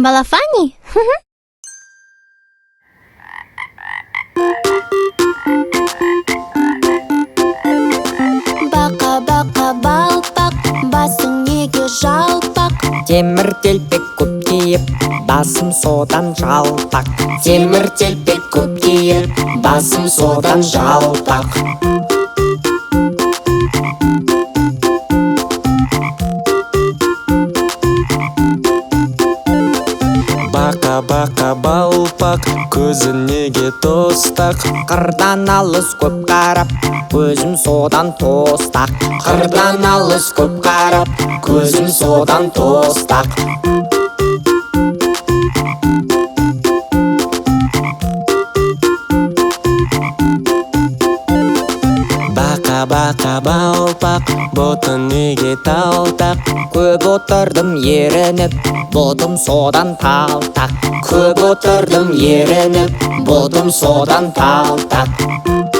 Балафани? Бақа, бақа, балпақ, басың неге жалпақ? Темір телпек көп киіп, басым содан жалпақ. Темір телпек көп киіп, басым содан жалпақ. Бақа, бақа, балпақ, көзі неге тостақ? Қырдан алыс көп қарап, көзім содан тостақ. Қырдан алыс көп қарап, көзім содан тостақ. Бақа, бақа, балпақ, бұты неге талтақ? Көп отырдым ерініп, бұтым содан талтақ. Көп отырдым ерініп, бұтым содан талтақ.